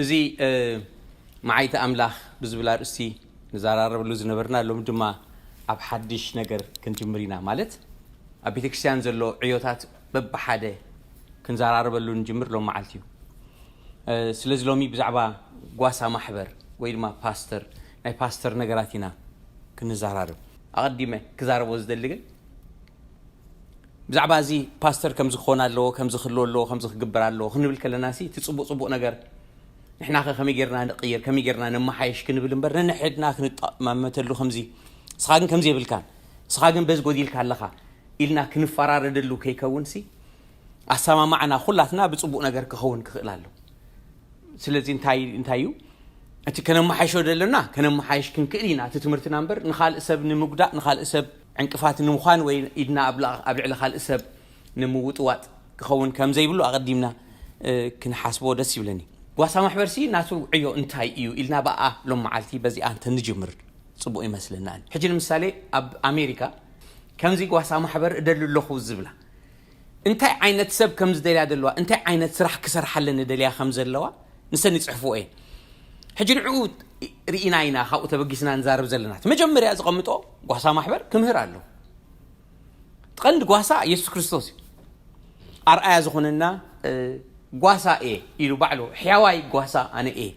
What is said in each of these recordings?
እዚ መዓይቲ ኣምላኽ ብዝብል ኣርእስቲ ንዘራረበሉ ዝነበርና፣ ሎም ድማ ኣብ ሓድሽ ነገር ክንጅምር ኢና። ማለት ኣብ ቤተክርስትያን ዘሎ ዕዮታት በብሓደ ክንዘራረበሉ ንጅምር ሎም መዓልቲ እዩ። ስለዚ ሎሚ ብዛዕባ ጓሳ ማሕበር ወይ ድማ ፓስተር፣ ናይ ፓስተር ነገራት ኢና ክንዘራረብ። ኣቐዲመ ክዛረቦ ዝደሊ ግን ብዛዕባ እዚ ፓስተር ከምዚ ክኾን ኣለዎ፣ ከምዚ ክህልዎ ኣለዎ፣ ከምዚ ክግበር ኣለዎ ክንብል ከለና ሲ እቲ ጽቡቕ ጽቡቕ ነገር ንሕናኸ ከመይ ጌርና ንቕይር፣ ከመይ ጌርና ነመሓየሽ ክንብል እምበር፣ ነንሕድና ክንጠማመተሉ ከምዚ፣ ንስኻ ግን ከምዚ የብልካን፣ ንስኻ ግን በዚ ጎዲልካ ኣለኻ ኢልና ክንፈራረደሉ ከይከውን ሲ ኣሰማማዕና ኩላትና ብጽቡቕ ነገር ክኸውን ክኽእል ኣሎ። ስለዚ እንታይ እንታይ እዩ እቲ ከነመሓይሾ ዘለና? ከነመሓይሽ ክንክእል ኢና እቲ ትምህርትና እምበር፣ ንኻልእ ሰብ ንምጉዳእ፣ ንኻልእ ሰብ ዕንቅፋት ንምዃን ወይ ኢድና ኣብ ላ- ኣብ ልዕሊ ካልእ ሰብ ንምውጥዋጥ ክኸውን ከም ዘይብሉ ኣቐዲምና ክንሓስቦ ደስ ይብለኒ። ጓሳ ማሕበርሲ ናቱ ዕዮ እንታይ እዩ ኢልና ብኣ ሎም መዓልቲ በዚኣ እንተንጅምር ጽቡቕ ይመስለና። ሕጂ ንምሳሌ ኣብ ኣሜሪካ ከምዚ ጓሳ ማሕበር እደሊ ኣለኹ ዝብላ እንታይ ዓይነት ሰብ ከም ዝደልያ ዘለዋ፣ እንታይ ዓይነት ስራሕ ክሰርሓለን ደልያ ከም ዘለዋ ንሰን ይጽሕፍዎ እየን። ሕጂ ንዕኡ ርኢና ኢና ካብኡ ተበጊስና ንዛረብ ዘለና። እቲ መጀመርያ ዝቐምጦ ጓሳ ማሕበር ክምህር ኣሎ። እቲ ቀንዲ ጓሳ የሱስ ክርስቶስ እዩ። ኣርኣያ ዝኾነና እ፣ ጓሳ እየ ኢሉ ባዕሉ፣ ሕያዋይ ጓሳ ኣነ እየ።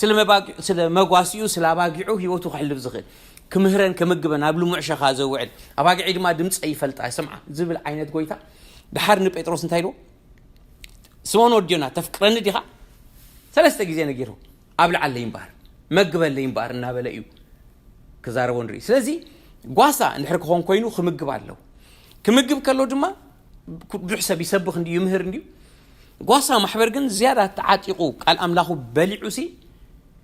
ስለ መባጊ- ስለ መጓሲኡ፣ ስለ ኣባጊዑ ህይወቱ ከሕልፍ ዝኽእል፣ ክምህረን ክምግበን ኣብ ልሙዕ ሸኻ ዘውዕል፣ ኣባጊዐይ ድማ ድምፀይ ይፈልጣ ይሰምዓ ዝብል ዓይነት ጎይታ። ድሓር ንጴጥሮስ እንታይ ኢልዎ? ስሞን ወዲ ዮና፣ ተፍቅረኒ ዲኻ? ሰለስተ ግዜ ነጊሩ፣ ኣብልዓለይ እምበኣር፣ መግበለይ እምበኣር እናበለ እዩ ክዛረቦ ንርኢ። ስለዚ ጓሳ እንድሕር ክኾን ኮይኑ ክምግብ ኣለዎ። ክምግብ ከሎ ድማ ብዙሕ ሰብ ይሰብኽ እንድዩ፣ ይምህር እንድዩ። ጓሳ ማሕበር ግን ዝያዳ ተዓጢቑ ቃል ኣምላኹ በሊዑ ሲ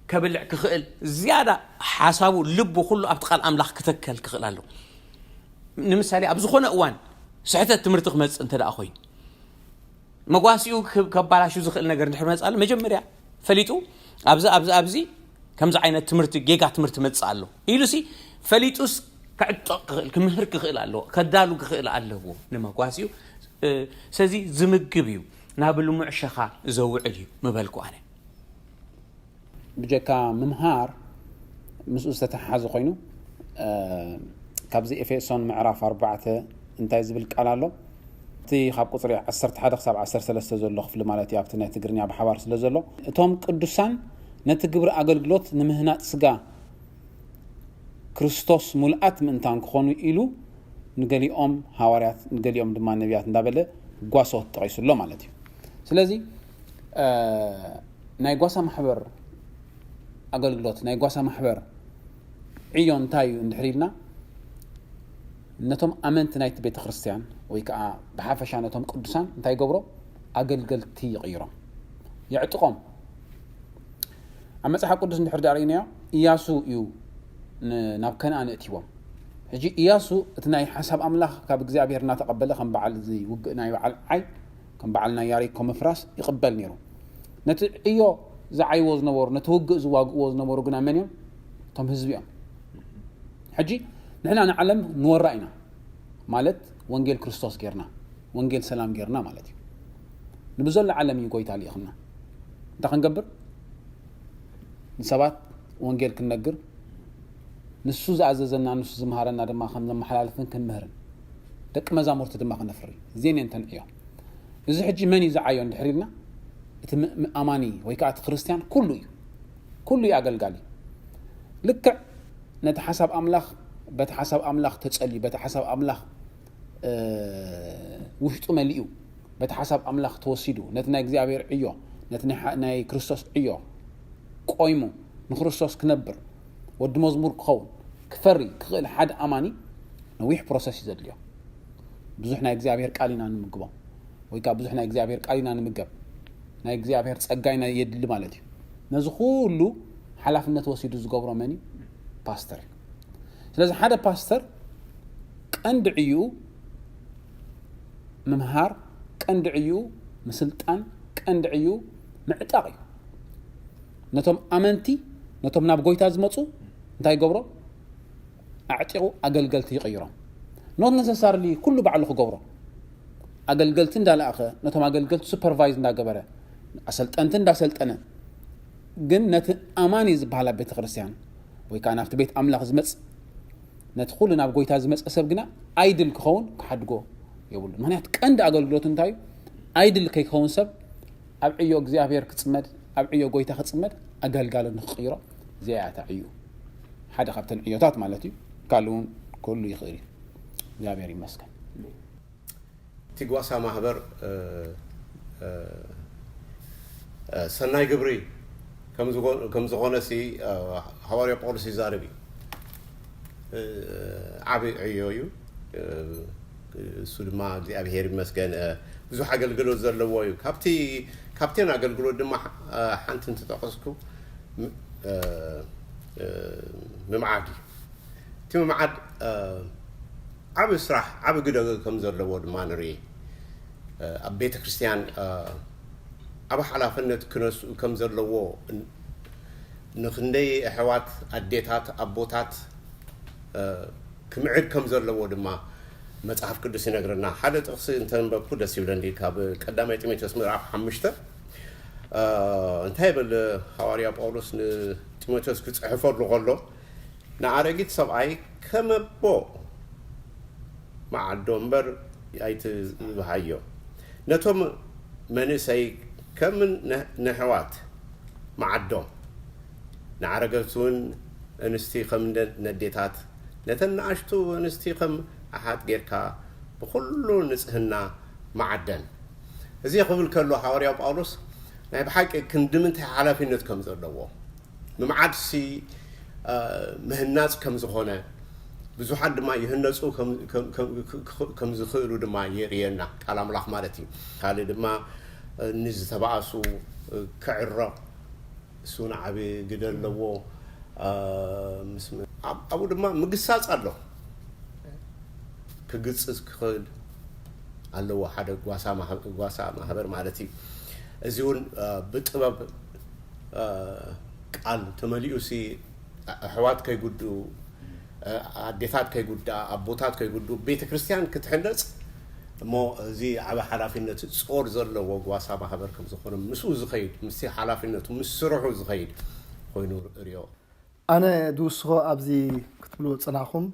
ከብልዕ ክኽእል፣ ዝያዳ ሓሳቡ፣ ልቡ ኩሉ ኣብቲ ቃል ኣምላኽ ክተከል ክኽእል ኣለዎ። ንምሳሌ ኣብ ዝኾነ እዋን ስሕተት ትምህርቲ ክመጽእ እንተ ደኣ ኮይኑ፣ መጓሲኡ ከ- ከባላሹ ዝኽእል ነገር እንድሕር መጽእ ኣሎ፣ መጀመርያ ፈሊጡ ኣብዚ ኣብዚ ኣብዚ ከምዚ ዓይነት ትምህርቲ፣ ጌጋ ትምህርቲ መጽእ ኣሎ ኢሉ ሲ ፈሊጡስ ክዕጠቕ ክኽእል፣ ክምህር ክኽእል ኣለዎ፣ ከዳሉ ክኽእል ኣለዎ ንመጓሲኡ። እ፣ ስለዚ ዝምግብ እዩ፣ ናብ ልሙዕ ሸኻ ዘውዕል እዩ ምበልኩ ኣነ። ብጀካ ምምሃር ምስኡ ዝተተሓሓዘ ኮይኑ፣ እ፣ ካብዚ ኤፌሶን ምዕራፍ ኣርባዕተ እንታይ ዝብል ቃል ኣሎ? እቲ ካብ ቁፅሪ ዓሰርተ ሓደ ክሳብ ዓሰርተ ሰለስተ ዘሎ ክፍሊ ማለት እዩ፣ ኣብቲ ናይ ትግርኛ ብሓባር ስለ ዘሎ፣ እቶም ቅዱሳን ነቲ ግብሪ ኣገልግሎት ንምህናፅ ስጋ ክርስቶስ ሙልኣት ምእንታን ክኾኑ ኢሉ ንገሊኦም ሃዋርያት ንገሊኦም ድማ ነቢያት እንዳበለ ጓሶት ጠቒሱ ኣሎ ማለት እዩ። ስለዚ እ፣ ናይ ጓሳ ማሕበር ኣገልግሎት፣ ናይ ጓሳ ማሕበር ዕዮ እንታይ እዩ እንድሕር ኢልና፣ ነቶም ኣመንቲ ናይቲ ቤተ ክርስቲያን ወይ ከዓ ብሓፈሻ ነቶም ቅዱሳን እንታይ ይገብሮ? ኣገልገልቲ ይቕይሮም፣ የዕጥቖም። ኣብ መጽሓፍ ቅዱስ እንድሕር ዳርኢናዮ፣ ኢያሱ እዩ ን- ናብ ከነኣን እእትዎም። ሕጂ ኢያሱ እቲ ናይ ሓሳብ ኣምላኽ ካብ እግዚኣብሔር እናተቐበለ ከም በዓል እዚ ውግእ ናይ በዓል ዓይ፣ ከም በዓል ናይ ያሪኮ ምፍራስ ይቕበል ነይሩ። ነቲ ዕዮ ዝዓይዎ ዝነበሩ፣ ነቲ ውግእ ዝዋግእዎ ዝነበሩ ግና መን እዮም? እቶም ህዝቢ እዮም። ሕጂ ንሕና ንዓለም ንወራ ኢና ማለት ወንጌል ክርስቶስ ጌርና፣ ወንጌል ሰላም ጌርና ማለት እዩ። ንብዘሎ ዓለም እዩ ጎይታ ልኢኽና። እንታይ ክንገብር? ንሰባት ወንጌል ክንነግር፣ ንሱ ዝኣዘዘና፣ ንሱ ዝመሃረና ድማ ከም ነመሓላልፍን ክንምህርን፣ ደቂ መዛሙርቲ ድማ ክነፍሪ። እዚኤን እየን ተን ዕዮ። እዚ ሕጂ መን እዩ ዝዓዮ እንድሕር ኢልና፣ እቲ ም- ም- ኣማኒ ወይ ከዓ እቲ ክርስቲያን ኩሉ እዩ። ኩሉ እዩ ኣገልጋሊ። ልክዕ ነቲ ሓሳብ ኣምላኽ፣ በቲ ሓሳብ ኣምላኽ ተጸልዩ፣ በቲ ሓሳብ ኣምላኽ እ፣ ውሽጡ መሊኡ፣ በቲ ሓሳብ ኣምላኽ ተወሲዱ፣ ነቲ ናይ እግዚኣብሔር ዕዮ፣ ነቲ ናይ ሓ- ናይ ክርስቶስ ዕዮ ቆይሙ፣ ንክርስቶስ ክነብር፣ ወዲ መዝሙር ክኸውን፣ ክፈሪ ክኽእል ሓደ ኣማኒ ነዊሕ ፕሮሰስ እዩ ዘድልዮ። ብዙሕ ናይ እግዚኣብሔር ቃል ኢና ንምግቦም፣ ወይ ከዓ ብዙሕ ናይ እግዚኣብሔር ቃል ኢና ንምገብ። ናይ እግዚኣብሔር ጸጋ ኢና የድሊ ማለት እዩ። ነዚ ኩሉ ሓላፍነት ወሲዱ ዝገብሮ መን እዩ? ፓስተር እዩ። ስለዚ ሓደ ፓስተር ቀንዲ ዕዩ ምምሃር፣ ቀንዲ ዕዩ ምስልጣን፣ ቀንዲ ዕዩ ምዕጣቕ እዩ። ነቶም ኣመንቲ፣ ነቶም ናብ ጎይታ ዝመፁ እንታይ ይገብሮ? ኣዕጢቑ ኣገልገልቲ ይቕይሮም። ኖት ነሰሳርሊ ኩሉ ባዕሉ ክገብሮ፣ ኣገልገልቲ እንዳለኣኸ፣ ነቶም ኣገልገልቲ ሱፐርቫይዝ እንዳገበረ፣ ኣሰልጠንቲ እንዳሰልጠነ፣ ግን ነቲ ኣማኒ ዝበሃል ኣብ ቤተ ክርስቲያን ወይ ከዓ ናብቲ ቤት ኣምላኽ ዝመጽ ነቲ ኩሉ ናብ ጎይታ ዝመጸ ሰብ ግና ኣይድል ክኸውን ክሓድጎ የብሉ። ምክንያቱ ቀንዲ ኣገልግሎት እንታይ እዩ? ኣይድል ከይከውን ሰብ ኣብ ዕዮ እግዚኣብሔር ክጽመድ፣ ኣብ ዕዮ ጎይታ ክጽመድ፣ ኣገልጋሎ ንክቕይሮ እዚኣ እያ እታ ዕዮ። ሓደ ካብተን ዕዮታት ማለት እዩ። ካልእ እውን ክህሉ ይኽእል እዩ። እግዚኣብሔር ይመስገን። እቲ ጓሳ ማህበር ሰናይ ግብሪ ከም ዝኾነ ሲ ሃዋርያ ጳውሎስ ይዛረብ እዩ። ዓብይ ዕዮ እዩ። እሱ ድማ እግዚኣብሔር ይመስገን ብዙሕ ኣገልግሎት ዘለዎ እዩ። ካብቲ ካብቴን ኣገልግሎት ድማ ሓንቲ እንትጠቀስኩ ምምዓድ እዩ። እቲ ምምዓድ ዓብ ስራሕ ዓብ ግደ ከም ዘለዎ ድማ ንርኢ። ኣብ ቤተ ክርስቲያን ዓብ ሓላፍነት ክነስኡ ከም ዘለዎ ንክንደይ ኣሕዋት ኣዴታት ኣቦታት ክምዕድ ከም ዘለዎ ድማ መፅሓፍ ቅዱስ ይነግረና። ሓደ ጥቕሲ እንተንበብኩ ደስ ይብለኒ። ካብ ቀዳማይ ጢሞቴዎስ ምዕራፍ ሓሙሽተ እንታይ ይብል ሃዋርያ ጳውሎስ ንጢሞቴዎስ ክፅሕፈሉ ከሎ ንኣረጊት ሰብኣይ ከም ኣቦ መዓዶ እምበር ኣይትብሃዮ። ነቶም መንእሰይ ከም ነሕዋት መዓዶም፣ ንዓረገት እውን እንስቲ ከም ነዴታት፣ ነተን ንኣሽቱ እንስቲ ከም ኣሓት ጌርካ ብኹሉ ንጽህና መዓደን። እዚ ክብል ከሎ ሃዋርያው ጳውሎስ ናይ ብሓቂ ክንዲ ምንታይ ሓላፊነት ከም ዘለዎ ምምዓድሲ ምህናጽ ከም ዝኾነ ብዙሓት ድማ ይህነፁ ከም ዝኽእሉ ድማ የርእየና ቃል ኣምላኽ ማለት እዩ። ካልእ ድማ ንዝተባእሱ ክዕረቕ እሱ ንዓቢ ግደ ኣለዎ። ኣብኡ ድማ ምግሳፅ ኣሎ። ክግፅፅ ክኽእል ኣለዎ ሓደ ጓሳ ማህበር ማለት እዩ። እዚ እውን ብጥበብ ቃል ተመሊኡ ሲ ኣሕዋት ከይጉድኡ፣ ኣዴታት ከይጉድኣ፣ ኣቦታት ከይጉድኡ፣ ቤተ ክርስቲያን ክትሕነፅ እሞ እዚ ዓበ ሓላፊነት ጾር ዘለዎ ጓሳ ማህበር ከም ዝኾነ ምስኡ ዝኸይድ ምስቲ ሓላፊነቱ ምስ ስርሑ ዝኸይድ ኮይኑ እሪኦ። ኣነ ዝውስኾ ኣብዚ ክትብልዎ ዝጸናሕኹም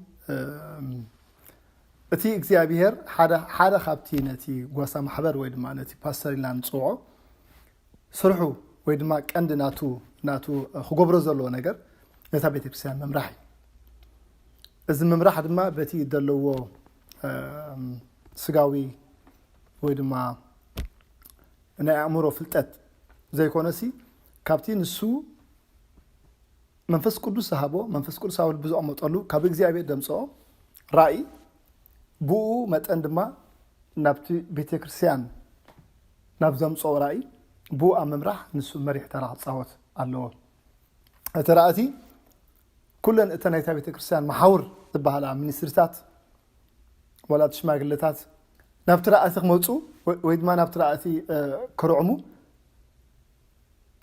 እቲ እግዚኣብሄር ሓደ ሓደ ካብቲ ነቲ ጓሳ ማሕበር ወይ ድማ ነቲ ፓስተር ኢልና ንጽውዖ ስርሑ ወይ ድማ ቀንዲ ናቱ ናቱ ክገብሮ ዘለዎ ነገር ነታ ቤተክርስትያን ምምራሕ እዩ። እዚ ምምራሕ ድማ በቲ ዘለዎ ስጋዊ ወይ ድማ ናይ ኣእምሮ ፍልጠት ዘይኮነሲ ካብቲ ንሱ መንፈስ ቅዱስ ዝሃቦ መንፈስ ቅዱስ ኣብ ልቢ ዘቐመጠሉ ካብ እግዚኣብሔር ደምፅኦ ራእይ ብኡ መጠን ድማ ናብቲ ቤተ ክርስቲያን ናብ ዘምፅኦ ራእይ ብኡ ኣብ ምምራሕ ንሱ መሪሕ ተራ ክፃወት ኣለዎ። እቲ ራእቲ ኩለን እተ ናይታ ቤተ ክርስቲያን መሓውር ዝበሃላ ሚኒስትሪታት ዋላ እቲ ሽማግለታት ናብቲ ራእቲ ክመፁ ወይ ድማ ናብቲ ራእቲ ክርዕሙ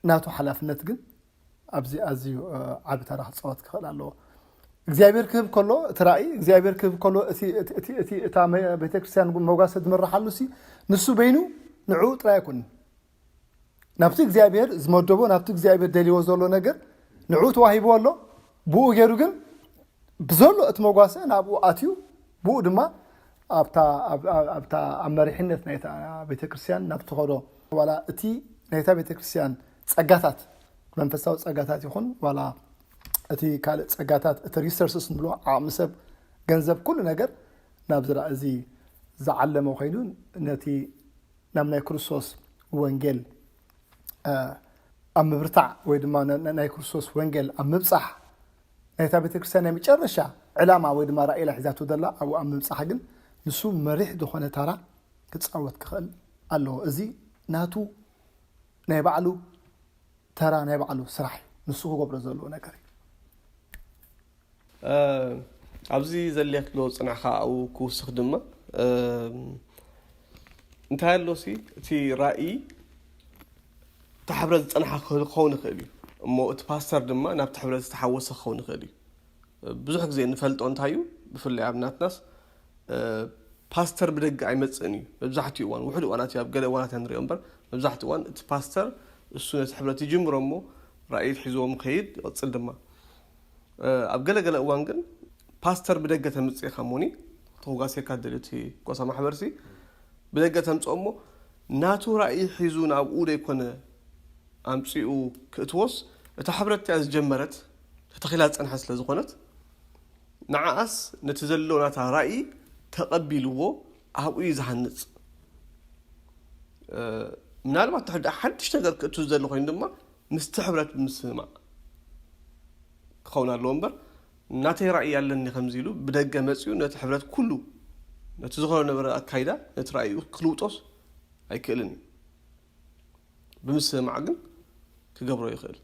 ናቱ ሓላፍነት ግን ኣብዚ ኣዝዩ ዓቢ ተራ ክፃወት ክኽእል ኣለዎ። እግዚኣብሔር ክህብ ከሎ እቲ ራእይ እግዚኣብሔር ክህብ ከሎ እቲ እታ ቤተክርስትያን መጓሰ ዝምርሓሉ ሲ ንሱ በይኑ ንዕኡ ጥራይ ኣይኮንን። ናብቲ እግዚኣብሔር ዝመደቦ ናብቲ እግዚኣብሔር ደልዎ ዘሎ ነገር ንዕኡ ተዋሂብዎ ኣሎ። ብኡ ገይሩ ግን ብዘሎ እቲ መጓሰ ናብኡ ኣትዩ ብኡ ድማ ኣብታ ኣብታ ኣብ መሪሕነት ናይታ ቤተክርስትያን ናብ ትኸዶ ዋላ እቲ ናይታ ቤተክርስትያን ጸጋታት መንፈሳዊ ጸጋታት ይኹን ዋላ እቲ ካልእ ጸጋታት እቲ resources ንብሎ ዓቕሚ ሰብ ገንዘብ ኩሉ ነገር ናብዚ ራእይ እዚ ዝዓለመ ኮይኑ ነቲ ናብ ናይ ክርስቶስ ወንጌል ኣብ ምብርታዕ ወይ ድማ ናይ ክርስቶስ ወንጌል ኣብ ምብፃሕ ናይታ ቤተክርስትያን ናይ መጨረሻ ዕላማ ወይ ድማ ራእይላ ሒዛቶ ዘላ ኣብኡ ኣብ ምብፃሕ ግን ንሱ መሪሕ ዝኾነ ታራ ክፃወት ክኽእል ኣለዎ። እዚ ናቱ ናይ ባዕሉ ተራ ናይ ባዕሉ ስራሕ እዩ። ንሱ ክገብሮ ዘለዎ ነገር እዩ። ኣብዚ ዘድልየክ ዶ ፅንዕኻ ኣብኡ ክውስኽ ድማ እንታይ ኣሎ ሲ እቲ ራእይ እቲ ሕብረት ዝፀንሓ ክኸውን ይኽእል እዩ እሞ እቲ ፓስተር ድማ ናብቲ ሕብረት ዝተሓወሰ ክኸውን ይኽእል እዩ። ብዙሕ ግዜ እንፈልጦ እንታይ እዩ ብፍላይ ኣብ ናትናስ ፓስተር ብደገ ኣይመፅእን እዩ መብዛሕትኡ እዋን ውሕድ እዋናት ኣብ ገለ እዋናት ንሪኦ እምበር መብዛሕትኡ እዋን እቲ ፓስተር እሱ ነቲ ሕብረት ይጅምሮ እሞ ራእይ ሒዝዎም ከይድ ይቕጽል ድማ ኣብ ገለገለ እዋን ግን ፓስተር ብደገ ተምጽእ ኢኻ ሞኒ ተጓሴካ ደልቲ ጓሳ ማሕበርሲ ብደገ ተምጽኦ እሞ ናቱ ራእይ ሒዙ ናብኡ ደይኮነ ኣምጺኡ ክእትዎስ እታ ሕብረት እያ ዝጀመረት ተተኺላ ዝጸንሐ ስለ ዝኾነት ንዓኣስ ነቲ ዘሎ ናታ ራእይ ተቐቢልዎ ኣብኡ እዩ ዝሃንጽ ምናልባት ትሕዳ ሓድሽ ነገር ክእቱ ዘሎ ኮይኑ ድማ ምስቲ ሕብረት ብምስማዕ ክኸውን ኣለዎ እምበር ናተይ ራእይ ኣለኒ ከምዚ ኢሉ ብደገ መፅኡ ነቲ ሕብረት ኩሉ ነቲ ዝኾነ ነበረ ኣካይዳ ነቲ ራእዩ ክልውጦስ ኣይክእልን እዩ ብምስማዕ ግን ክገብሮ ይኽእል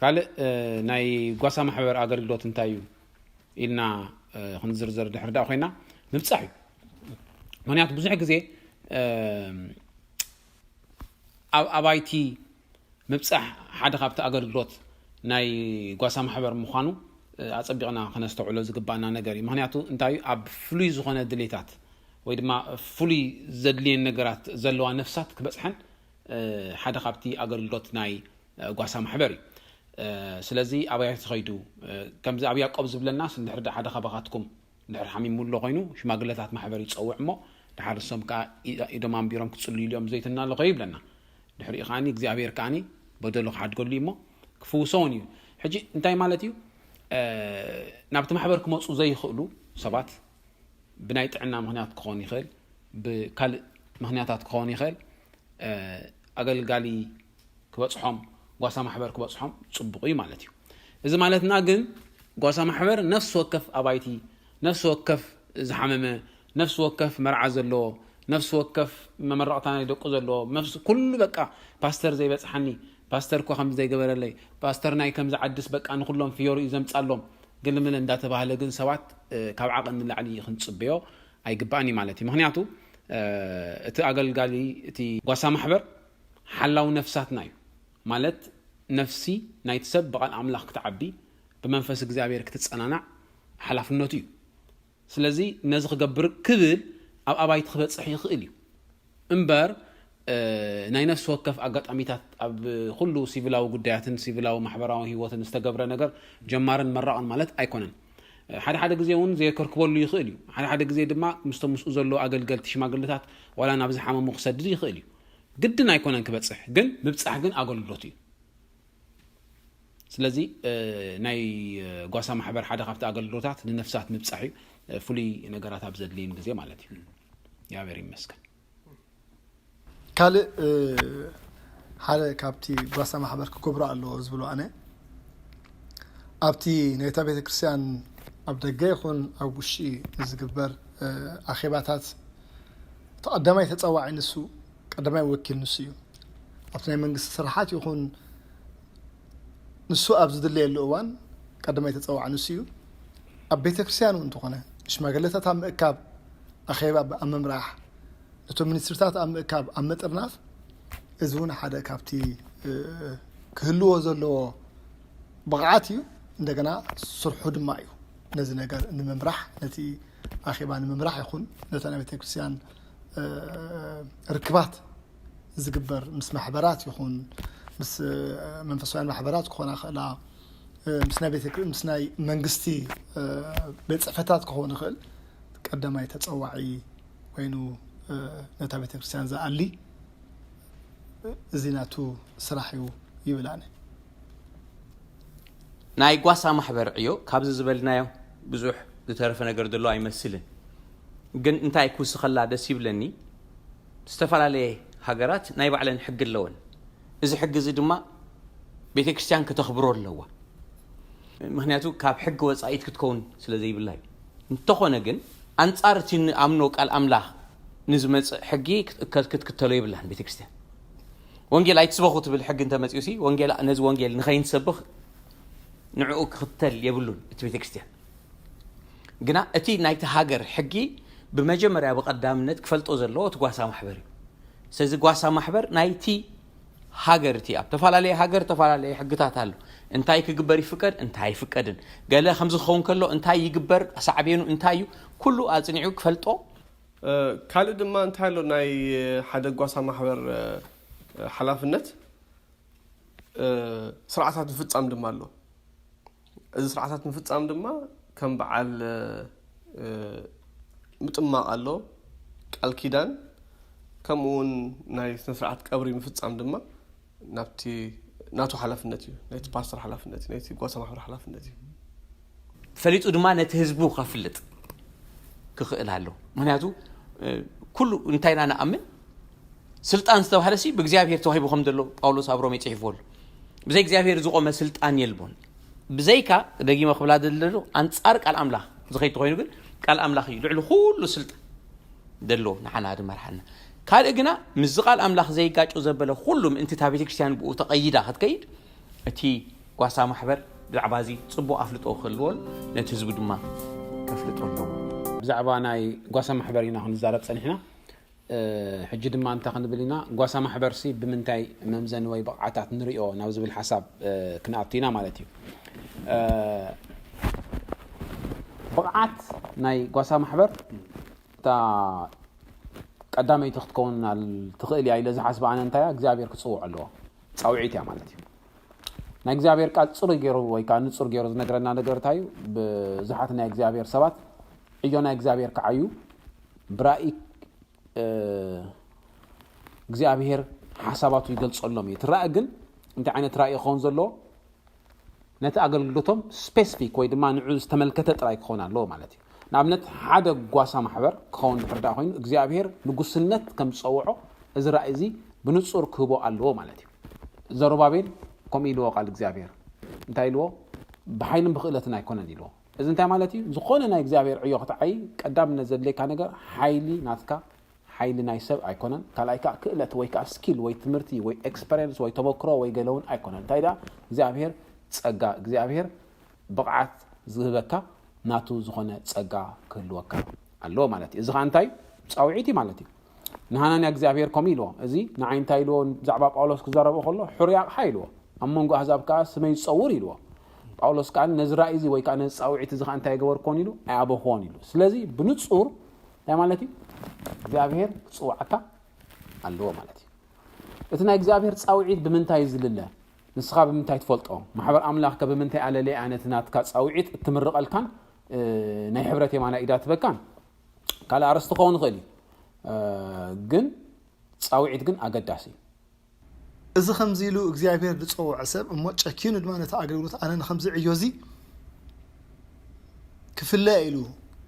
ካልእ ናይ ጓሳ ማሕበር ኣገልግሎት እንታይ እዩ ኢልና ክንዝርዘር ድሕር ዳ ኮይና ምብፃሕ እዩ ምክንያቱ ብዙሕ ግዜ ኣብ ኣባይቲ ምብፃሕ ሓደ ካብቲ ኣገልግሎት ናይ ጓሳ ማሕበር ምዃኑ ኣፀቢቕና ከነስተውዕሎ ዝግባኣና ነገር እዩ ምክንያቱ እንታይ ኣብ ፍሉይ ዝኾነ ድሌታት ወይ ድማ ፍሉይ ዘድልየን ነገራት ዘለዋ ነፍሳት ክበፅሐን ሓደ ካብቲ ኣገልግሎት ናይ ጓሳ ማሕበር እዩ ስለዚ ኣብያ ትኸይዱ ከምዚ ኣብ ያቆብ ዝብለናስ እንድሕር ሓደ ካባኻትኩም ድሕር ሓሚሙ ኣሎ ኮይኑ ሽማግለታት ማሕበር ይፀውዕ እሞ ድሓር ንሶም ከዓ ኢዶም ኣንቢሮም ክፅልዩ ኢሎም ዘይትና ኣለኾ ይብለና ድሕሪኡ ከዓኒ እግዚኣብሔር ከዓኒ በደሉ ክሓድገሉ እዩ እሞ ክፍውሶውን እዩ ሕጂ እንታይ ማለት እዩ ናብቲ ማሕበር ክመፁ ዘይኽእሉ ሰባት ብናይ ጥዕና ምክንያት ክኸውን ይኽእል ብካልእ ምክንያታት ክኸውን ይኽእል ኣገልጋሊ ክበፅሖም ጓሳ ማሕበር ክበፅሖም ፅቡቕ እዩ ማለት እዩ እዚ ማለትና ግን ጓሳ ማሕበር ነፍሲ ወከፍ ኣባይቲ ነፍሲ ወከፍ ዝሓመመ ነፍሲ ወከፍ መርዓ ዘለዎ ነፍሲ ወከፍ መመረቕታ ናይ ደቁ ዘለዎ ኩሉ በቃ ፓስተር ዘይበፅሓኒ ፓስተር እኮ ከምዚ ዘይገበረለይ ፓስተር ናይ ከምዚ ዓድስ በቃ ንኩሎም ፍዮሩ እዩ ዘምፃሎም ግልምል እንዳተባህለ ግን ሰባት ካብ ዓቐን ንላዕሊ ክንፅበዮ ኣይግባእን እዩ ማለት እዩ ምክንያቱ እቲ ኣገልጋሊ እቲ ጓሳ ማሕበር ሓላው ነፍሳትና እዩ ማለት ነፍሲ ናይቲ ሰብ ብቓል ኣምላኽ ክትዓቢ ብመንፈስ እግዚኣብሔር ክትጸናናዕ ሓላፍነቱ እዩ ስለዚ ነዚ ክገብር ክብል ኣብ ኣባይቲ ክበጽሕ ይኽእል እዩ እምበር ናይ ነፍሲ ወከፍ ኣጋጣሚታት ኣብ ኩሉ ሲቪላዊ ጉዳያትን ሲቪላዊ ማሕበራዊ ህይወትን ዝተገብረ ነገር ጀማርን መራቕን ማለት ኣይኮነን ሓደ ሓደ ግዜ እውን ዘየከርክበሉ ይኽእል እዩ ሓደ ሓደ ግዜ ድማ ምስቶም ምስኡ ዘለዉ ኣገልገልቲ ሽማግልታት ዋላ ናብ ዝሓመሙ ክሰድድ ይኽእል እዩ ግድን ኣይኮነን ክበፅሕ ግን ምብፃሕ ግን ኣገልግሎት እዩ ስለዚ ናይ ጓሳ ማሕበር ሓደ ካብቲ ኣገልግሎታት ንነፍሳት ምብፃሕ እዩ ፍሉይ ነገራት ኣብ ዘድልይን ግዜ ማለት እዩ ያበር ይመስገን ካልእ ሓደ ካብቲ ጓሳ ማሕበር ክገብሮ ኣለዎ ዝብሎ ኣነ ኣብቲ ናይታ ቤተ ክርስቲያን ኣብ ደገ ይኹን ኣብ ውሽጢ ዝግበር ኣኼባታት ተቐዳማይ ተፀዋዒ ንሱ ቀዳማይ ወኪል ንሱ እዩ ኣብቲ ናይ መንግስቲ ስራሓት ይኹን ንሱ ኣብ ዝድለየሉ እዋን ቀዳማይ ተፀዋዒ ንሱ እዩ ኣብ ቤተ ክርስቲያን እውን እንተኾነ ሽማግለታት ኣብ ምእካብ ኣኼባ ኣብ ምምራሕ ነቶም ሚኒስትርታት ኣብ ምእካብ ኣብ ምጥርናፍ እዚ እውን ሓደ ካብቲ ክህልዎ ዘለዎ ብቕዓት እዩ እንደገና ስርሑ ድማ እዩ ነዚ ነገር ንምምራሕ ነቲ ኣኼባ ንምምራሕ ይኹን ነታ ናይ ቤተክርስትያን ርክባት ዝግበር ምስ ማሕበራት ይኹን ምስ መንፈሳውያን ማሕበራት ክኾና ክእላ ምስ ናይ መንግስቲ ቤት ፅሕፈታት ክኸውን ይኽእል ቀዳማይ ተፀዋዒ ኮይኑ ነታ ቤተክርስትያን ዝኣሊ እዚ ናቱ ስራሕ እዩ ይብል ኣነ ናይ ጓሳ ማሕበር ዕዮ ካብዚ ዝበልናዮ ብዙሕ ዝተረፈ ነገር ዘሎ ኣይመስልን ግን እንታይ ክውስኸላ ደስ ይብለኒ ዝተፈላለየ ሃገራት ናይ ባዕለን ሕጊ ኣለወን እዚ ሕጊ እዚ ድማ ቤተ ክርስቲያን ከተኽብሮ ኣለዋ ምክንያቱ ካብ ሕጊ ወፃኢት ክትከውን ስለ ዘይብላ እዩ እንተኾነ ግን ኣንፃር እቲ ንኣምኖ ቃል ኣምላኽ ንዝመፅእ ሕጊ ክትከተሎ የብላን ቤተ ክርስቲያን ወንጌል ኣይትስበኹ ትብል ሕጊ እንተመፅኡ ሲ ወንጌል ነዚ ወንጌል ንኸይንሰብኽ ንዕኡ ክኽተል የብሉን እቲ ቤተ ክርስቲያን ግና እቲ ናይቲ ሃገር ሕጊ ብመጀመርያ ብቐዳምነት ክፈልጦ ዘለዎ እቲ ጓሳ ማሕበር እዩ ስለዚ ጓሳ ማሕበር ናይቲ ሃገር እቲ ኣብ ተፈላለየ ሃገር ተፈላለየ ሕግታት ኣሎ እንታይ ክግበር ይፍቀድ እንታይ ኣይፍቀድን ገለ ከምዚ ክኸውን ከሎ እንታይ ይግበር ሳዕቤኑ እንታይ እዩ ኩሉ ኣፅኒዑ ክፈልጦ ካልእ ድማ እንታይ ኣሎ ናይ ሓደ ጓሳ ማሕበር ሓላፍነት ስርዓታት ምፍጻም ድማ ኣሎ። እዚ ስርዓታት ምፍጻም ድማ ከም በዓል ምጥማቕ ኣሎ፣ ቃል ኪዳን፣ ከምኡ እውን ናይ ስነ ስርዓት ቀብሪ ምፍጻም ድማ ናብቲ ናቱ ሓላፍነት እዩ፣ ናይቲ ፓስተር ሓላፍነት እዩ፣ ናይቲ ጓሳ ማሕበር ሓላፍነት እዩ። ፈሊጡ ድማ ነቲ ህዝቡ ከፍልጥ ክኽእል ኣሎ። ምክንያቱ ኩሉ እንታይ ኢና ንኣምን? ስልጣን ዝተባህለ ሲ ብእግዚኣብሔር ተዋሂቡ ከም ዘሎ ጳውሎስ ኣብ ሮሜ ጽሒፉ ኣሎ። ብዘይ እግዚኣብሔር ዝቆመ ስልጣን የልቦን። ብዘይካ፣ ደጊመ ክብላ ደለሉ፣ ኣንጻር ቃል ኣምላኽ ዝኸይድ ተኮይኑ ግን ቃል ኣምላኽ እዩ ልዕሊ ኩሉ ስልጣን ደሎ ንዓና ዝመርሓና። ካልእ ግና ምስዚ ቃል ኣምላኽ ዘይጋጮ ዘበለ ኩሉ ምእንቲ እታ ቤተክርስትያን ብኡ ተቐይዳ ክትከይድ እቲ ጓሳ ማሕበር ብዛዕባ እዚ ጽቡቕ ኣፍልጦ ክህልዎን ነቲ ህዝቡ ድማ ከፍልጦ ኣለዎ። ብዛዕባ ናይ ጓሳ ማሕበር ኢና ክንዛረብ ጸኒሕና። ሕጂ ድማ እንታይ ክንብል ኢና? ጓሳ ማሕበርሲ ብምንታይ መምዘኒ ወይ ብቕዓታት ንሪኦ ናብ ዝብል ሓሳብ ክንኣቱ ኢና ማለት እዩ። ብቕዓት ናይ ጓሳ ማሕበር እታ ቀዳመይቲ ክትከውን ትኽእል እያ ኢለ ዝሓስብ ኣነ እንታይ እያ እግዚኣብሔር ክፅውዖ ኣለዎ። ፃውዒት እያ ማለት እዩ። ናይ እግዚኣብሔር ቃል ፅሩይ ገይሩ ወይ ከዓ ንፁር ገይሩ ዝነግረና ነገር እንታይ እዩ? ብዙሓት ናይ እግዚኣብሔር ሰባት ዕዮ ናይ እግዚኣብሔር ክዓዩ ብራእይ እግዚኣብሔር ሓሳባቱ ይገልፀሎም እዩ። እቲ ራእይ ግን እንታይ ዓይነት ራእይ ክኸውን ዘለዎ? ነቲ ኣገልግሎቶም ስፔሲፊክ ወይ ድማ ንዑ ዝተመልከተ ጥራይ ክኸውን ኣለዎ ማለት እዩ። ንኣብነት ሓደ ጓሳ ማሕበር ክኸውን ድሕር ዳ ኮይኑ እግዚኣብሔር ንጉስነት ከም ዝፀውዖ እዚ ራእይ እዚ ብንፁር ክህቦ ኣለዎ ማለት እዩ። ዘሩባቤል ከምኡ ኢልዎ ቃል እግዚኣብሔር እንታይ ኢልዎ? ብሓይልን ብክእለትን ኣይኮነን ኢልዎ። እዚ እንታይ ማለት እዩ? ዝኾነ ናይ እግዚኣብሔር ዕዮ ክትዓይ ቀዳምነት ዘድልየካ ነገር ሓይሊ ናትካ ሓይሊ ናይ ሰብ ኣይኮነን። ካልኣይ ከዓ ክእለት ወይ ከዓ ስኪል ወይ ትምህርቲ ወይ ኤክስፐሪንስ ወይ ተመክሮ ወይ ገለ እውን ኣይኮነን። እንታይ ደኣ እግዚኣብሔር ጸጋ እግዚኣብሔር ብቕዓት ዝህበካ ናቱ ዝኾነ ጸጋ ክህልወካ ኣለዎ ማለት እዩ። እዚ ከዓ እንታይ ጻውዒት እዩ ማለት እዩ። ንሃናንያ እግዚኣብሔር ከምኡ ኢልዎ። እዚ ንዓይ እንታይ ኢልዎ? ብዛዕባ ጳውሎስ ክዛረቦ ከሎ ሕሩይ ኣቕሓ ኢልዎ። ኣብ መንጎ ኣህዛብ ከዓ ስመይ ዝጸውር ኢልዎ። ጳውሎስ ከዓ ነዚ ራእይ እዚ ወይ ከዓ ነዚ ጻውዒት እዚ ከዓ እንታይ ገበርኮን ኢሉ? ኣይኣበኽዎን ኢሉ። ስለዚ ብንጹር እንታይ ማለት እዩ? እግዚኣብሔር ክጽውዓካ ኣለዎ ማለት እዩ። እቲ ናይ እግዚኣብሔር ጻውዒት ብምንታይ እዩ ዝልለ? ንስኻ ብምንታይ ትፈልጦ? ማሕበር ኣምላኽ ከ ብምንታይ ኣለለያ ነቲ ናትካ ጻውዒት እትምርቐልካን ናይ ሕብረት የማናይ ኢዳ ትበካን? ካልእ ኣርእስቲ ክኸውን ይኽእል እዩ። ግን ጻውዒት ግን ኣገዳሲ እዩ። እዚ ከምዚ ኢሉ እግዚኣብሔር ዝጸውዖ ሰብ እሞ ጨኪኑ ድማ ነቲ ኣገልግሎት ኣነ ንከምዚ ዕዮ እዚ ክፍለ ኢሉ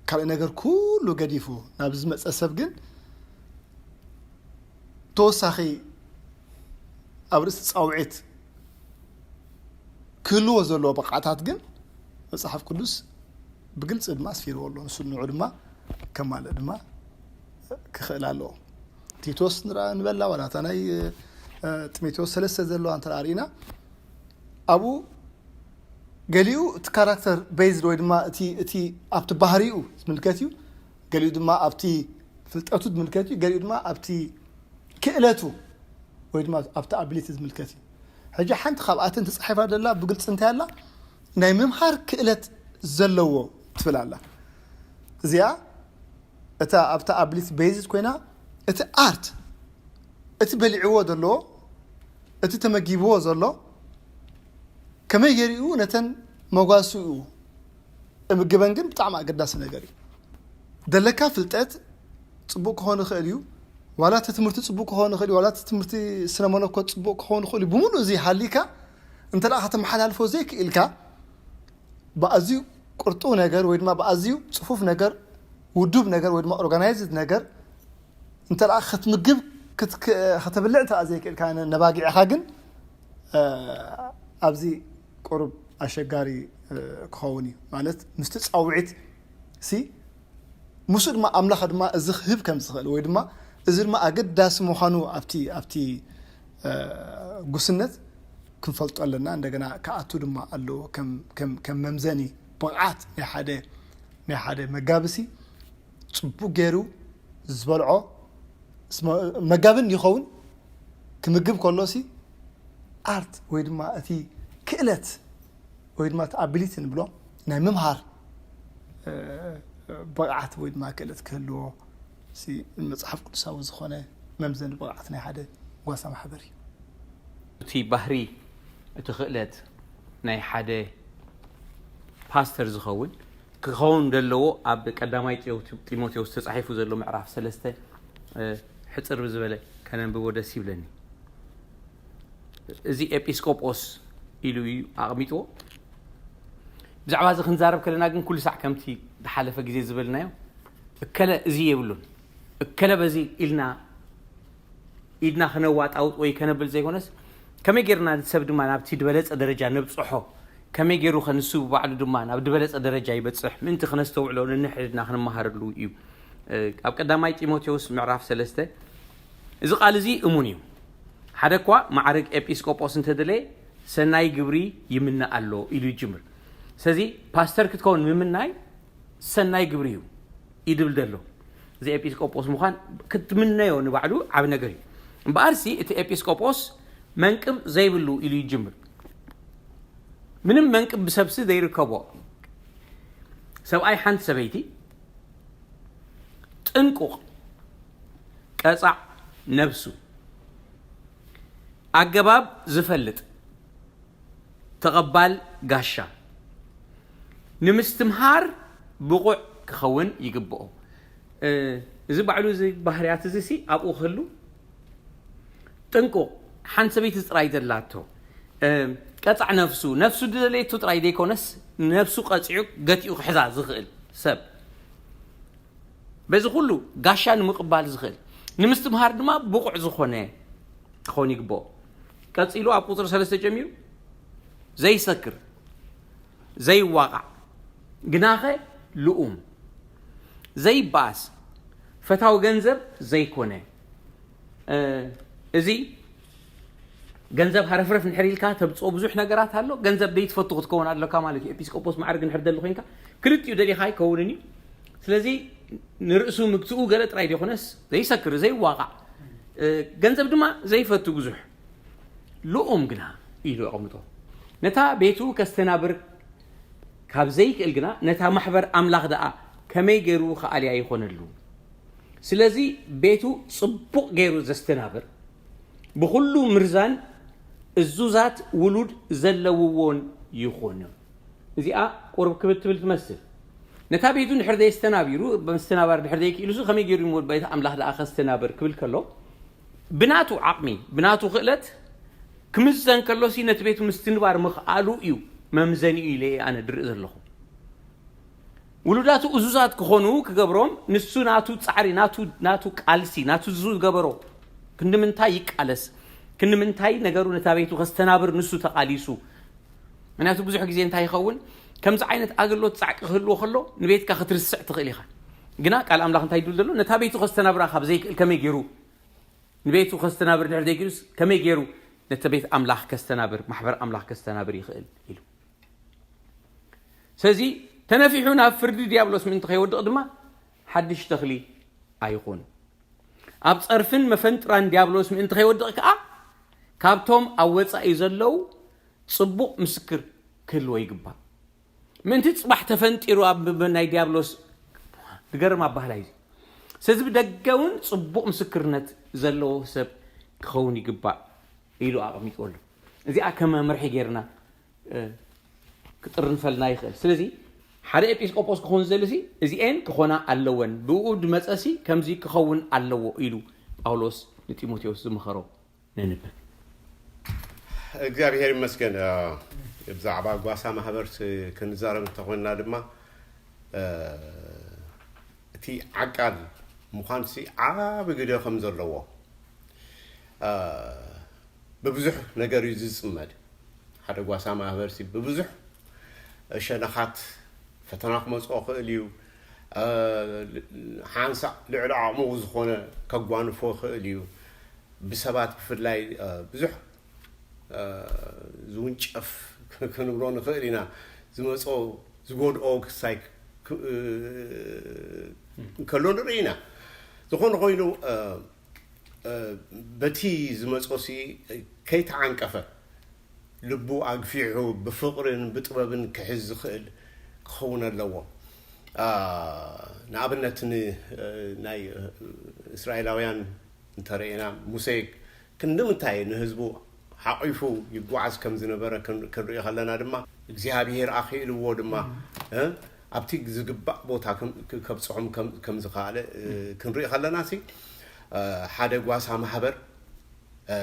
ካልእ ነገር ኩሉ ገዲፉ ናብዚ ዝመጸ ሰብ ግን ተወሳኺ ኣብ ርእሲ ጻውዒት ክህልዎ ዘለዎ ብቕዓታት ግን መጽሓፍ ቅዱስ ብግልጺ ድማ ኣስፊርዎ ኣሎ። ንሱ ንዑ ድማ ከማልእ ድማ ክኽእል ኣለዎ። ቲቶስ ንበላ ዋላ እታ ናይ ጢሞቴዎስ ሰለስተ ዘለዋ እንተ ርኢና ኣብኡ ገሊኡ እቲ ካራክተር ቤዝድ ወይ ድማ እቲ እቲ ኣብቲ ባህሪኡ ዝምልከት እዩ። ገሊኡ ድማ ኣብቲ ፍልጠቱ ዝምልከት እዩ። ገሊኡ ድማ ኣብቲ ክእለቱ ወይ ድማ ኣብቲ ኣቢሊቲ ዝምልከት እዩ። ሕጂ ሓንቲ ካብኣተን ተፃሒፋ ዘላ ብግልፂ እንታይ ኣላ? ናይ ምምሃር ክእለት ዘለዎ ትብል ኣላ። እዚኣ እታ ኣብታ ኣቢሊቲ ቤዝድ ኮይና እቲ ኣርት እቲ በሊዕዎ ዘሎ እቲ ተመጊብዎ ዘሎ ከመይ ገይሩ ነተን መጓስኡ እምግበን ግን ብጣዕሚ ኣገዳሲ ነገር እዩ። ደለካ ፍልጠት ፅቡቅ ክኾን ይኽእል እዩ። ዋላ እቲ ትምህርቲ ፅቡቅ ክኾን ይኽእል እዩ። ዋላ እቲ ትምህርቲ ስነ መለኮት ፅቡቅ ክኾን ይኽእል እዩ። ብምሉእ እዚ ሃሊካ እንተ ደኣ ከተመሓላልፎ ዘይክእልካ ብኣዝዩ ቅርጡው ነገር ወይ ድማ ብኣዝዩ ፅፉፍ ነገር ውዱብ ነገር ወይ ድማ ኦርጋናይዝድ ነገር እንተ ደኣ ክትምግብ ከተብልዕ እንተ ዘይክእልካ ነባጊዕኻ ግን ኣብዚ ቁሩብ ኣሸጋሪ ክኸውን እዩ። ማለት ምስቲ ፃውዒት ሲ ምስኡ ድማ ኣምላኽ ድማ እዚ ክህብ ከም ዝኽእል ወይ ድማ እዚ ድማ ኣገዳሲ ምዃኑ ኣብቲ ኣብቲ ጉስነት ክንፈልጦ ኣለና። እንደገና ክኣቱ ድማ ኣለዎ ከም መምዘኒ ብቕዓት ናይ ሓደ ናይ ሓደ መጋቢ ሲ ፅቡቅ ገይሩ ዝበልዖ መጋብን ይኸውን ክምግብ ከሎ ሲ ኣርት ወይ ድማ እቲ ክእለት ወይ ድማ እቲ ኣቢሊቲ ንብሎ ናይ ምምሃር ብቕዓት ወይ ድማ ክእለት ክህልዎ መፅሓፍ ቅዱሳዊ ዝኾነ መምዘኒ ብቕዓት ናይ ሓደ ጓሳ ማሕበር እዩ። እቲ ባህሪ እቲ ክእለት ናይ ሓደ ፓስተር ዝኸውን ክኸውን ዘለዎ ኣብ ቀዳማይ ጢሞቴዎስ ተጻሒፉ ዘሎ ምዕራፍ ሰለስተ ሕፅር ብዝበለ ከነንብቦ ደስ ይብለኒ። እዚ ኤጲስቆጶስ ኢሉ እዩ ኣቕሚጥዎ። ብዛዕባ እዚ ክንዛረብ ከለና ግን ኩሉ ሳዕ ከምቲ ዝሓለፈ ግዜ ዝበልናዮ እከለ እዚ የብሉን እከለ በዚ ኢልና ኢድና ክነዋጣውጥ ወይ ከነብል ዘይኮነስ ከመይ ጌርና ሰብ ድማ ናብቲ ዝበለጸ ደረጃ ነብጽሖ፣ ከመይ ጌሩ ከ ንሱ ባዕሉ ድማ ናብ ዝበለጸ ደረጃ ይበጽሕ ምእንቲ ክነስተውዕሎ ንንሕድና ክንመሃረሉ እዩ። ኣብ ቀዳማይ ጢሞቴዎስ ምዕራፍ ሰለስተ እዚ ቃል እዚ እሙን እዩ። ሓደ እኳ ማዕርግ ኤጲስቆጶስ እንተደለየ ሰናይ ግብሪ ይምነ ኣሎ ኢሉ ይጅምር። ስለዚ ፓስተር ክትከውን ምምናይ ሰናይ ግብሪ እዩ ይድብል ዘሎ። እዚ ኤጲስቆጶስ ምዃን ክትምነዮ ንባዕሉ ዓብ ነገር እዩ። እምበኣርሲ እቲ ኤጲስቆጶስ መንቅብ ዘይብሉ ኢሉ ይጅምር። ምንም መንቅብ ብሰብሲ ዘይርከቦ ሰብኣይ ሓንቲ ሰበይቲ ጥንቁቕ ቀጻዕ ነብሱ ኣገባብ ዝፈልጥ ተቐባል ጋሻ ንምስትምሃር ብቑዕ ክኸውን ይግብኦ። እዚ ባዕሉ እዚ ባህርያት እዚ ሲ ኣብኡ ክህሉ ጥንቁቕ ሓንቲ ሰበይቲ ጥራይ ዘላቶ ቀጻዕ ነፍሱ ነፍሱ ድደለየቱ ጥራይ ዘይኮነስ ነፍሱ ቀጺዑ ገቲኡ ክሕዛ ዝኽእል ሰብ በዚ ኩሉ ጋሻ ንምቕባል ዝኽእል ንምስትምሃር ድማ ብቑዕ ዝኾነ ክኸውን ይግብኦ። ቀጺሉ ኣብ ቁፅሪ ሰለስተ ጀሚሩ ዘይሰክር ዘይዋቓዕ ግናኸ ልኡም ዘይበኣስ ፈታዊ ገንዘብ ዘይኮነ እዚ ገንዘብ ሃረፍረፍ እንድሕር ኢልካ ተምፅኦ ብዙሕ ነገራት ኣሎ። ገንዘብ ዘይትፈቱ ክትከውን ኣለካ ማለት እዩ። ኤጲስቆጶስ ማዕርግ እንድሕር ደሊ ኮይንካ ክልቲኡ ደሊኻ ኣይከውንን እዩ። ስለዚ ንርእሱ ምግትኡ ገለ ጥራይ ዘይኮነስ ዘይሰክር ዘይዋቓዕ ገንዘብ ድማ ዘይፈቱ ብዙሕ ልኡም ግና ኢሉ ኣቐምጦ። ነታ ቤቱ ከስተናብር ካብ ዘይክእል ግና ነታ ማሕበር ኣምላኽ ደኣ ከመይ ገይሩ ከኣልያ ይኾነሉ? ስለዚ ቤቱ ጽቡቕ ገይሩ ዘስተናብር ብኹሉ ምርዛን እዙዛት ውሉድ ዘለውዎን ይኹን። እዚኣ ቁርብ ክብል ትብል ትመስል። ነታ ቤቱ እንድሕር ዘየስተናቢሩ መስተናባሪ ድሕር ዘይክኢሉሱ ከመይ ገይሩ ሞ ቤት ኣምላኽ ደኣ ከስተናብር ክብል ከሎ ብናቱ ዓቕሚ ብናቱ ክእለት ክምዘን ከሎሲ ነቲ ቤቱ ምስትንባር ምኽኣሉ እዩ መምዘኒኡ ኢለ እየ ኣነ ድርኢ ዘለኹ። ውሉዳቱ እዙዛት ክኾኑ ክገብሮም ንሱ ናቱ ጻዕሪ ናቱ ናቱ ቃልሲ ናቱ ዝገበሮ ክንዲ ምንታይ ይቃለስ ክንዲ ምንታይ ነገሩ ነታ ቤቱ ከስተናብር ንሱ ተቃሊሱ። ምክንያቱ ብዙሕ ግዜ እንታይ ይኸውን ከምዚ ዓይነት ኣገልግሎት ጻዕቂ ክህልዎ ከሎ ንቤትካ ክትርስዕ ትኽእል ኢኻ። ግና ቃል ኣምላኽ እንታይ ይብል ዘሎ ነታ ቤቱ ከስተናብራ ካብ ዘይክእል ከመይ ገይሩ ንቤቱ ከስተናብር ድሕር ዘይክእሉስ ከመይ ገይሩ ነቲ ቤት ኣምላኽ ከስተናብር ማሕበር ኣምላኽ ከስተናብር ይኽእል ኢሉ። ስለዚ ተነፊሑ ናብ ፍርዲ ዲያብሎስ ምእንቲ ከይወድቕ ድማ ሓድሽ ተኽሊ ኣይኹን። ኣብ ጸርፍን መፈንጥራን ዲያብሎስ ምእንቲ ከይወድቕ ከኣ ካብቶም ኣብ ወጻኢ ዘለዉ ጽቡቕ ምስክር ክህልዎ ይግባእ። ምእንቲ ጽባሕ ተፈንጢሩ ኣብ ናይ ዲያብሎስ ዝገርም ኣባህላ እዩ። ስለዚ ብደገ እውን ጽቡቕ ምስክርነት ዘለዎ ሰብ ክኸውን ይግባእ ኢሉ ኣቐሚጥዎ ኣሎ። እዚኣ ከም መምርሒ ጌርና ክጥርንፈልና ይኽእል። ስለዚ ሓደ ኤጲስቆጶስ ክኸውን ዝደሊ ሲ እዚኤን ክኾና ኣለወን፣ ብኡ ድመጸ ሲ ከምዚ ክኸውን ኣለዎ ኢሉ ጳውሎስ ንጢሞቴዎስ ዝመኸሮ ነንብብ። እግዚኣብሔር ይመስገን። ብዛዕባ ጓሳ ማህበር ክንዛረብ እንተኾንና ድማ እቲ ዓቃል ምዃንሲ ዓቢ ግደ ከም ዘለዎ ብብዙሕ ነገር እዩ ዝጽመድ። ሓደ ጓሳ ማህበርሲ ብብዙሕ ሸነኻት ፈተና ክመፅኦ ክእል እዩ። ሓንሳእ ልዕሊ ዓቕሙ ዝኾነ ከጓንፎ ክእል እዩ። ብሰባት ብፍላይ ብዙሕ ዝውንጨፍ ክንብሎ ንኽእል ኢና። ዝመፆ ዝጎድኦ ክሳይ እንከሎ ንርኢ ኢና። ዝኾነ ኮይኑ በቲ ዝመፆ ሲ ከይተዓንቀፈ ልቡ ኣግፊሑ ብፍቕርን ብጥበብን ክሕዝ ዝኽእል ክኸውን ኣለዎ። ንኣብነት ናይ እስራኤላውያን እንተረኤና ሙሴ ክንዲ ምንታይ ንህዝቡ ሓቒፉ ይጓዓዝ ከም ዝነበረ ክን- ክንርኢ ከለና ድማ እግዚኣብሔር ኣኽኢልዎ ድማ እ፣ ኣብቲ ዝግባእ ቦታ ከም- ከብፅሖም ከም- ከም ዝኸኣለ እ፣ ክንርኢ ከለና ሲ እ፣ ሓደ ጓሳ ማሕበር እ፣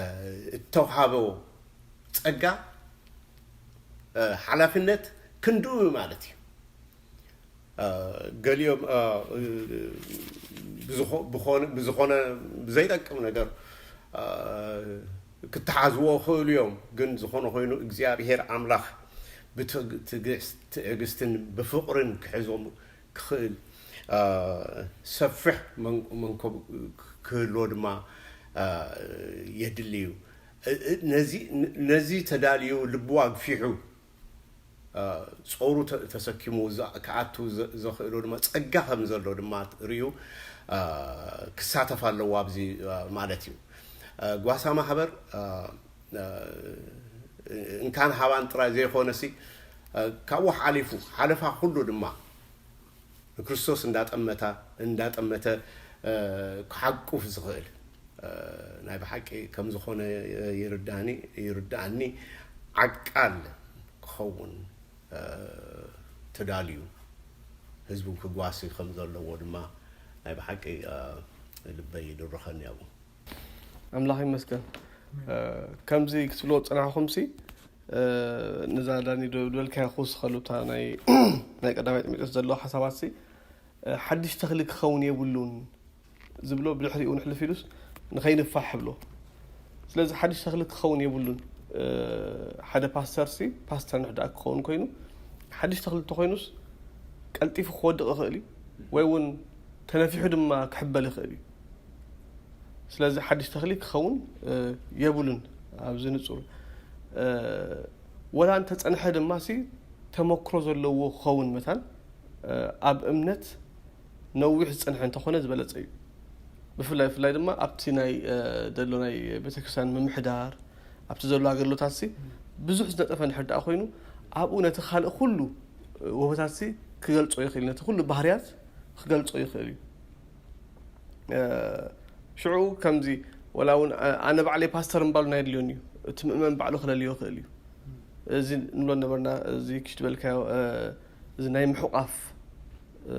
እተውሃቦ ጸጋ እ፣ ሓላፍነት ክንድኡ ማለት እዩ። እ፣ ገሊኦም እ፣ ብዝኾ- ብኾነ- ብዝኾነ ብዘይጠቅም ነገር እ፣ ክተሓዝዎ ይኽእሉ እዮም። ግን ዝኾነ ኮይኑ እግዚኣብሔር ኣምላኽ ብትዕግ- ትዕግስት- ትዕግስትን ብፍቕርን ክሕዞም ክኽእል እ፣ ሰፊሕ መን- መንኮብ ክህልዎ ድማ እ፣ የድሊ እዩ። እ- እ- ነዚ- ነዚ ተዳልዩ ልቡ ኣግፊሑ እ፣ ጾሩ ተ- ተሰኪሙ ዛ- ክኣቱ ዘ- ዘኽእሎ ድማ ጸጋ ከም ዘሎ ድማ ርእዩ እ፣ ክሳተፍ ኣለዎ ኣብዚ እ፣ ማለት እዩ። እ፣ ጓሳ ማሕበር እ፣ እ፣ እንካን ሃባን ጥራይ ዘይኮነሲ እ፣ ካብኡ ሓሊፉ ሓለፋ ኩሉ ድማ ንክርስቶስ እንዳጠመታ እንዳጠመተ እ፣ ክሓቁፍ ዝኽእል እ፣ ናይ ብሓቂ ከም ዝኾነ ይርዳኒ ይርዳኣኒ ዓቃል ክኸውን እ፣ ተዳልዩ ህዝቡ ክጓሲ ከም ዘለዎ ድማ ናይ ብሓቂ እ፣ ልበይ ይድርኸኒ ኣብኡ። ኣምላኽ ይመስገን። እ፣ ከምዚ ክትብልዎ ዝጸናሕኹም ሲ እ፣ ነዛ ዳኒ ዶ- ዝበልካዮ ክውስኸሉ እታ ናይ ናይ ቀዳማይ ጢሞቴዎስ ዘለዎ ሓሳባት ሲ እ፣ ሓድሽ ተኽሊ ክኸውን የብሉን ዝብሎ ብድሕሪኡ ንሕልፍ ኢሉስ ንኸይንፋሕ ብሎ። ስለዚ ሓድሽ ተኽሊ ክኸውን የብሉን። እ፣ ሓደ ፓስተር ሲ ፓስተር ንሕዳ ክኸውን ኮይኑ ሓድሽ ተኽሊ እንተኮይኑስ ቀልጢፉ ክወድቕ ይኽእል እዩ ወይ እውን ተነፊሑ ድማ ክሕበል ይኽእል እዩ። ስለዚ ሓድሽ ተኽሊ ክኸውን እ፣ የብሉን። ኣብዚ ንጹር እ፣ ወላ እንተጸንሐ ድማ ሲ ተመክሮ ዘለዎ ክኸውን መታን እ፣ ኣብ እምነት ነዊሕ ዝጸንሐ እንተኾነ ዝበለጸ እዩ። ብፍላይ ብፍላይ ድማ ኣብቲ ናይ እ፣ ዘሎ ናይ ቤተክርስትያን ምምሕዳር ኣብቲ ዘሎ ኣገልግሎታት ሲ ብዙሕ ዝነጠፈ እንድሕር ደኣ ኮይኑ ኣብኡ ነቲ ካልእ ኩሉ እ፣ ወበታት ሲ ክገልጾ ይኽእል ነቲ ኩሉ ባህርያት ክገልጾ ይኽእል እዩ። እ፣ ሽዑ ከምዚ ወላ እውን እ፣ ኣነ ባዕለይ ፓስተር ምባሉ ናይ ድልዮን እዩ እቲ ምእመን ባዕሉ ክለልዮ ይኽእል እዩ። እዚ ንብሎ ነበርና እዚ ክሽ ዝበልካዮ እ፣ እዚ ናይ ምሕቋፍ እ፣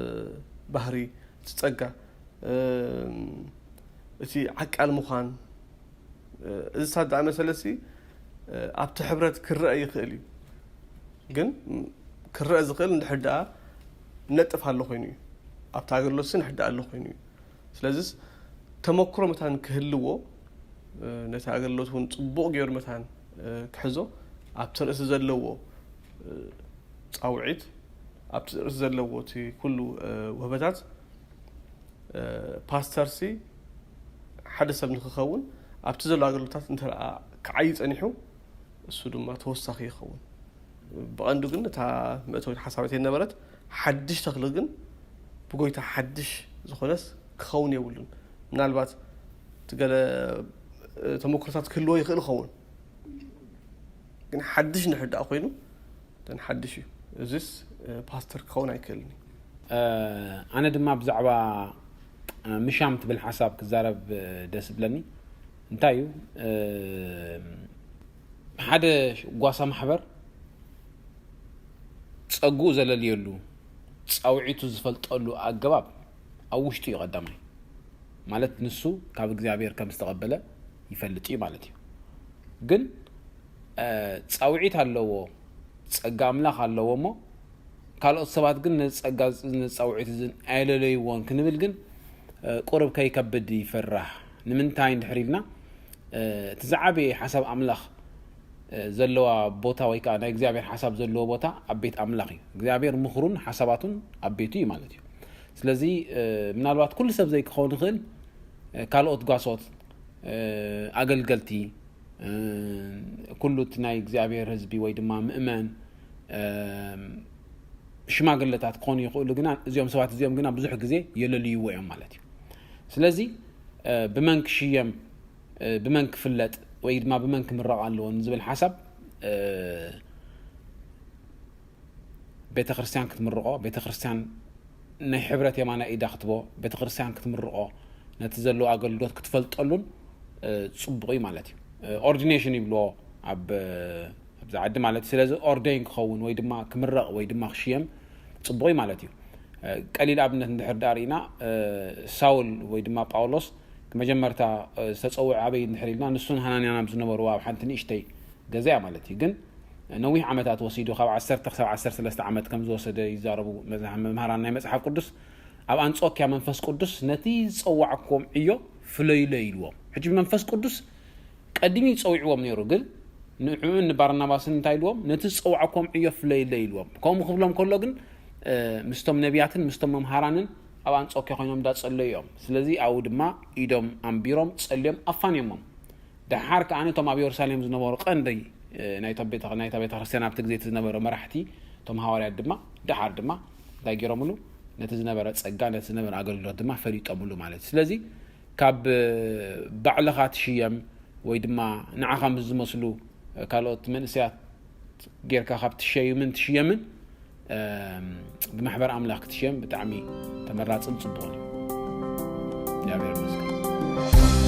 ባህሪ እቲ ጸጋ እ፣ እቲ ዓቃል ምዃን እ፣ እዚ ሳት ዝኣመሰለ ሲ እ፣ ኣብቲ ሕብረት ክረአ ይኽእል እዩ። ግን ም፣ ክረአ ዝኽእል እንድሕር ደኣ ነጥፍ ኣሎ ኮይኑ እዩ። ኣብቲ ኣገልግሎት ሲ ንሕዳ ኣሎ ኮይኑ እዩ። ስለዚስ ተመክሮ መታን ክህልዎ እ፣ ነቲ ኣገልግሎት እውን ጽቡቕ ገይሩ መታን እ፣ ክሕዞ ኣብቲ ርእሲ ዘለዎ እ፣ ጻውዒት ኣብቲ ርእሲ ዘለዎ እቲ ኩሉ እ፣ ውህበታት እ፣ ፓስተር ሲ ሓደ ሰብ ንክኸውን ኣብቲ ዘሎ ኣገልግሎታት እንተ ደኣ ክዓይ ጸኒሑ እሱ ድማ ተወሳኺ ይኸውን። ብቐንዱ ግን እታ መእተዊት ሓሳብ እተይ ነበረት ሓድሽ ተኽሊ ግን ብጎይታ ሓድሽ ዝኾነስ ክኸውን የብሉን። ምናልባት እቲ ገለ እ፣ ተመክሮታት ክህልዎ ይኽእል ይኸውን ግን ሓድሽ እንድሕር ደኣ ኮይኑ ደን ሓድሽ እዩ። እዚስ እ፣ ፓስተር ክኸውን ኣይክእልን እዩ። ኣነ ድማ ብዛዕባ ምሻም ትብል ሓሳብ ክዛረብ ደስ ዝብለኒ እንታይ እዩ ሓደ ጓሳ ማሕበር ጸጉኡ ዘለልየሉ ጻውዒቱ ዝፈልጠሉ ኣገባብ ኣብ ውሽጡ እዩ ቀዳማይ ማለት ንሱ ካብ እግዚኣብሔር ከም ዝተቐበለ ይፈልጥ እዩ ማለት እዩ ግን ጻውዒት ኣለዎ ጸጋ ኣምላኽ ኣለዎ እሞ ካልኦት ሰባት ግን ነዚ ጸጋ ነዚ ጻውዒት እዚ ኣየለለይዎን ክንብል ግን ቁሩብ ከይከብድ ይፈራህ ንምንታይ እንድሕር ኢልና እቲ ዝዓበየ ሓሳብ ኣምላኽ ዘለዋ ቦታ ወይ ከዓ ናይ እግዚኣብሔር ሓሳብ ዘለዎ ቦታ ኣብ ቤት ኣምላኽ እዩ እግዚኣብሔር ምኽሩን ሓሳባቱን ኣብ ቤቱ እዩ ማለት እዩ ስለዚ ምናልባት ኩሉ ሰብ ዘይክኸውን ይኽእል ካልኦት ጓሶት ኣገልገልቲ ኩሉ እቲ ናይ እግዚኣብሔር ህዝቢ ወይ ድማ ምእመን ሽማግለታት ክኾኑ ይኽእሉ ግና እዚኦም ሰባት እዚኦም ግና ብዙሕ ግዜ የለልይዎ እዮም ማለት እዩ ስለዚ ብመን ክሽየም ብመን ክፍለጥ ወይ ድማ ብመን ክምረቕ ኣለዎ ንዝብል ሓሳብ ቤተ ክርስቲያን ክትምርቆ ቤተ ክርስቲያን ናይ ሕብረት የማና ኢዳ ክትቦ ቤተ ክርስቲያን ክትምርቆ ነቲ ዘለዎ ኣገልግሎት ክትፈልጠሉን ፅቡቕ እዩ ማለት እዩ ኦርዲኔሽን ይብልዎ ኣብ ኣብዚ ዓዲ ማለት እዩ። ስለዚ ኦርደይን ክኸውን ወይ ድማ ክምረቕ ወይ ድማ ክሽየም ጽቡቕ እዩ ማለት እዩ። ቀሊል ኣብነት እንድሕር ደኣ ርኢና፣ ሳውል ወይ ድማ ጳውሎስ መጀመርታ ዝተጸውዐ ኣበይ እንድሕር ኢልና፣ ንሱን ሃናንያን ኣብ ዝነበርዋ ኣብ ሓንቲ ንእሽተይ ገዛ እያ ማለት እዩ። ግን ነዊሕ ዓመታት ወሲዱ፣ ካብ ዓሰርተ ክሳብ ዓሰርተ ሰለስተ ዓመት ከም ዝወሰደ ይዛረቡ መምሃራን ናይ መጽሓፍ ቅዱስ። ኣብ ኣንጾኪያ መንፈስ ቅዱስ ነቲ ዝጸዋዕኩም ዕዮ ፍለዩለይ ኢልዎም። ሕጂ መንፈስ ቅዱስ ቀዲሙ ይጸዊዕዎም ነይሩ፣ ግን ንዕኡን ንባርናባስን እንታይ ኢልዎም? ነቲ ዝጸዋዕኩም ዕዮ ፍለዩለይ ኢልዎም። ከምኡ ክብሎም ከሎ ግን ምስቶም ነቢያትን ምስቶም መምሃራንን ኣብ ኣንጾኪያ ኮይኖም እንዳጸለዩ እዮም። ስለዚ ኣብኡ ድማ ኢዶም ኣንቢሮም ጸልዮም ኣፋንዮሞም። ደሓር ከኣ እቶም ኣብ የሩሳሌም ዝነበሩ ቀንዲ ናይታ ቤተ ናይታ ቤተ ክርስቲያን ኣብቲ ግዜ ዝነበሩ መራሕቲ፣ እቶም ሃዋርያት ድማ ደሓር ድማ እንታይ ገይሮምሉ? ነቲ ዝነበረ ጸጋ፣ ነቲ ዝነበረ ኣገልግሎት ድማ ፈሊጦምሉ ማለት እዩ። ስለዚ ካብ ባዕልኻ ትሽየም ወይ ድማ ንዓኻ ምስ ዝመስሉ ካልኦት መንእሰያት ጌርካ ካብ ትሸይምን ትሽየምን ብማሕበር ኣምላኽ ክትሽየም ብጣዕሚ ተመራጽን ጽቡቕን እዩ። እግዚኣብሔር ይመስገን።